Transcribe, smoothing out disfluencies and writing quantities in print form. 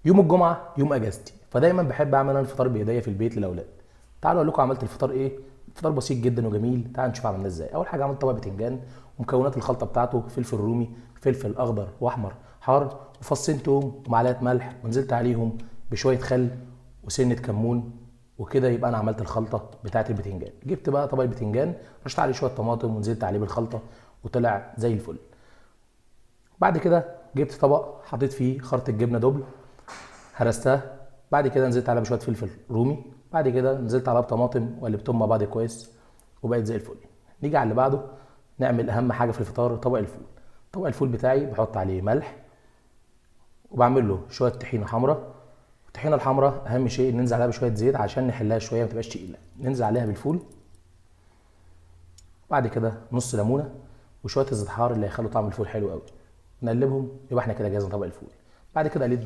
يوم الجمعة يوم اجازتي، فدايما بحب اعمل انا الفطار بايديا في البيت للاولاد. تعالوا اقول لكم عملت الفطار ايه. فطار بسيط جدا وجميل، تعالوا نشوف عملناه ازاي. اول حاجة عملت طبق بتنجان، ومكونات الخلطة بتاعته فلفل رومي، فلفل اخضر واحمر حار، وفصين توم ومعلقة ملح، ونزلت عليهم بشوية خل وسنة كمون، وكده يبقى انا عملت الخلطة بتاعه البتنجان. جبت بقى طبق البتنجان، رشيت عليه شوية طماطم ونزلت عليه بالخلطه، وطلع زي الفل. بعد كده جبت طبق حطيت فيه خرطة جبنه double، هرستها. بعد كده نزلت عليها بشوية فلفل رومي، بعد كده نزلت عليها بطماطم وقلبتهم مع بعض كويس، وبقت زي الفل. نيجي على اللي بعده، نعمل اهم حاجة في الفطار، طبق الفول. طبق الفول بتاعي بحط عليه ملح، وبعمل له شوية طحينه حمراء. الطحينه الحمراء اهم شيء ننزل عليها بشوية زيت عشان نحلها شوية ما تبقاش تقيلة. ننزل عليها بالفول، بعد كده نص ليمونه وشوية الزيت حار اللي هيخلوا طعم الفول حلو قوي. نقلبهم، يبقى احنا كده جهزنا طبق الفول. بعد كده قليت